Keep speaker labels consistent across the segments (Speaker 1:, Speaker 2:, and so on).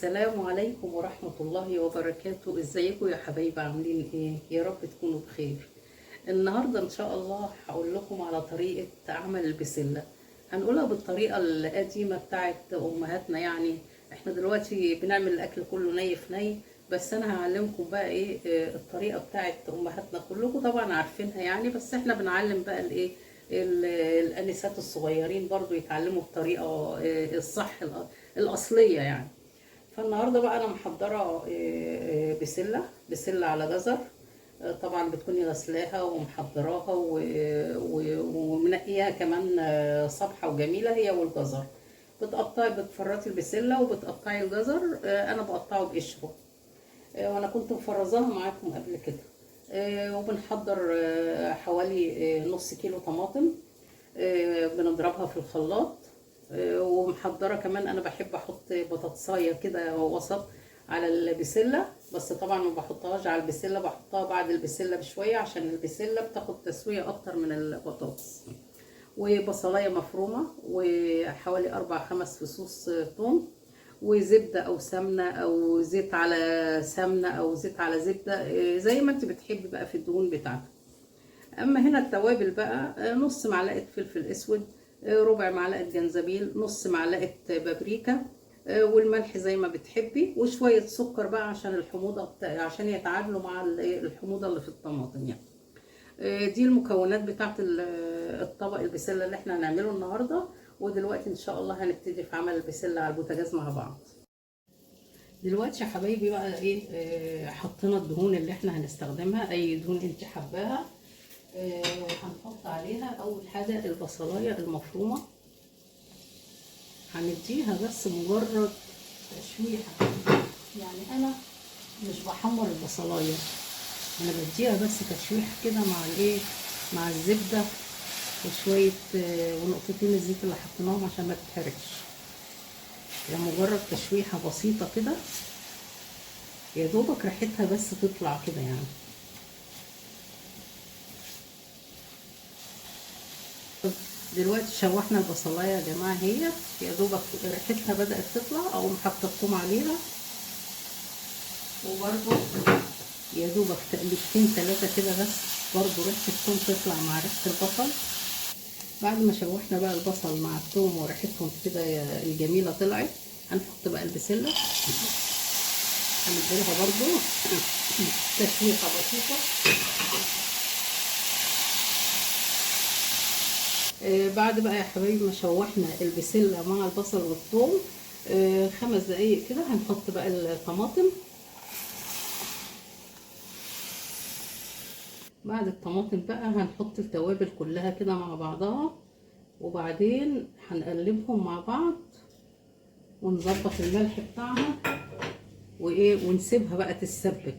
Speaker 1: السلام عليكم ورحمة الله وبركاته. ازيكم يا حبايبي؟ عاملين ايه؟ يا رب تكونوا بخير. النهاردة ان شاء الله هقول لكم على طريقة عمل البسلة. هنقولها بالطريقة القديمة بتاعت امهاتنا، يعني احنا دلوقتي بنعمل الاكل كله ني في ني، بس انا هعلمكم بقى ايه الطريقة بتاعت امهاتنا، كلكم طبعا عارفينها يعني، بس احنا بنعلم بقى الايه الانسات الصغيرين برضو يتعلموا الطريقة الصح الاصلية يعني. فالنهارده بقى انا محضرة بسلة على جزر، طبعا بتكوني غسلاها ومحضراها ومنقياها كمان صبحة وجميلة هي والجزر. بتفرطي البسله وبتقطعي الجزر، انا بقطعه بقشره، وانا كنت مفرزاها معاكم قبل كده. وبنحضر حوالي نص كيلو طماطم، بنضربها في الخلاط. ومحضره كمان انا بحب احط بطاطسايه كده وسط على البسله، بس طبعا ما بحطهاش على البسله، بحطها بعد البسله بشوية عشان البسله بتاخد تسويه اكتر من البطاطس. وبصلايه مفرومه، وحوالي 4-5 فصوص ثوم، وزبده او سمنه او زيت على سمنه او زيت على زبدة، زي ما انت بتحبي بقى في الدهون بتاعتك. اما هنا التوابل بقى، نص معلقه فلفل اسود، ربع معلقه جنزبيل، نص معلقه بابريكا، والملح زي ما بتحبي، وشوية سكر بقى عشان الحموضة عشان يتعادلوا مع الحموضة اللي في الطماطم يعني. دي المكونات بتاعت الطبق البسله اللي احنا هنعمله النهارده. ودلوقتي ان شاء الله هنبتدي في عمل البسله على البوتاجاز مع بعض. دلوقتي يا حبايبي بقى ايه، حطينا الدهون اللي احنا هنستخدمها، اي دهون انت حباها. هنحط عليها اول حاجة البصلايه المفرومه، هنديها بس مجرد تشويحه، يعني انا مش بحمر البصلايه، انا بديها بس تشويحه كده مع الايه، مع الزبدة وشوية ونقطتين الزيت اللي حطيناهم عشان ما تتحرقش. يعني مجرد تشويحه بسيطة كده، يا دوبك ريحتها بس تطلع كده يعني. دلوقتي شوحنا البصلايه يا جماعة، هي يا دوبك ريحتها بدات تطلع، اقوم حاطه الثوم عليها، وبرده يا دوبك تقلبتين 3 كده بس، برده ريحه الثوم تطلع مع ريحه البصل. بعد ما شوحنا بقى البصل مع الثوم وريحتهم كده الجميلة طلعت، هنحط بقى البسله، هنديلها برده تشويحه بسيطة. بعد بقى يا حبايبي ما شوحنا البسله مع البصل والثوم 5 دقايق كده، هنحط بقى الطماطم. بعد الطماطم بقى هنحط التوابل كلها كده مع بعضها، وبعدين هنقلبهم مع بعض ونظبط الملح بتاعها وايه، ونسيبها بقى تتسبك.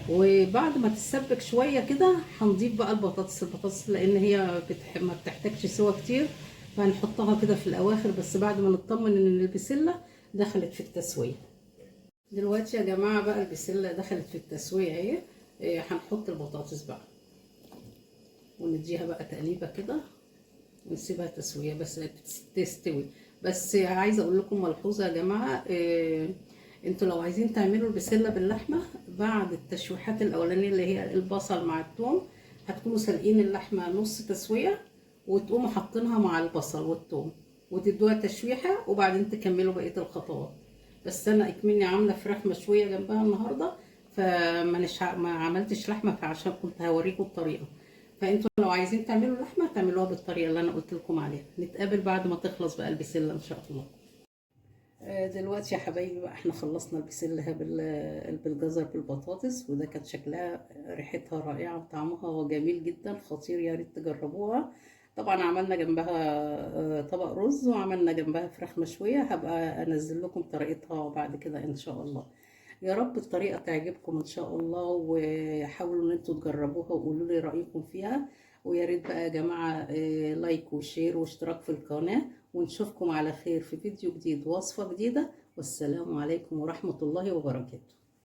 Speaker 1: وبعد ما تتسبك شوية كده هنضيف بقى البطاطس. البطاطس لان هي ما بتحتاجش سوا كتير، فهنحطها كده في الاواخر، بس بعد ما نطمن ان البسله دخلت في التسوية. دلوقتي يا جماعة بقى البسله دخلت في التسوية اهي، هنحط البطاطس بقى ونديها بقى تقليبه كده ونسيبها تسويه بس تستوي. بس عايزه اقول لكم ملحوظة يا جماعة، انتوا لو عايزين تعملوا البسله باللحمه بعد التشويحات الاولانية اللي هي البصل مع الثوم، هتكونوا سالقين اللحمة نص تسويه وتقوموا حاطينها مع البصل والثوم وتدوها تشويحه، وبعدين تكملوا بقية الخطوات. بس انا اكمني عامله فراخ مشوية جنبها النهارده، فما ما عملتش لحمه، فعشان كنت هوريكم الطريقة. فانتوا لو عايزين تعملوا لحمه تعملوها بالطريقة اللي انا قلت لكم عليها. نتقابل بعد ما تخلص بقى البسله ان شاء الله. دلوقتي يا حبايبي بقى احنا خلصنا البسله بالجزر بالبطاطس، وده كانت شكلها ريحتها رائعة وطعمها جميل جدا خطير، يا ريت تجربوها. طبعا عملنا جنبها طبق رز، وعملنا جنبها فراخ مشوية، هبقى انزل لكم طريقتها بعد كده ان شاء الله. يا رب الطريقة تعجبكم ان شاء الله، وحاولوا ان انتوا تجربوها وقولوا لي رايكم فيها. ويا ريت بقى يا جماعة like و share واشتراك في القناة، ونشوفكم على خير في فيديو جديد ووصفه جديدة. والسلام عليكم ورحمة الله وبركاته.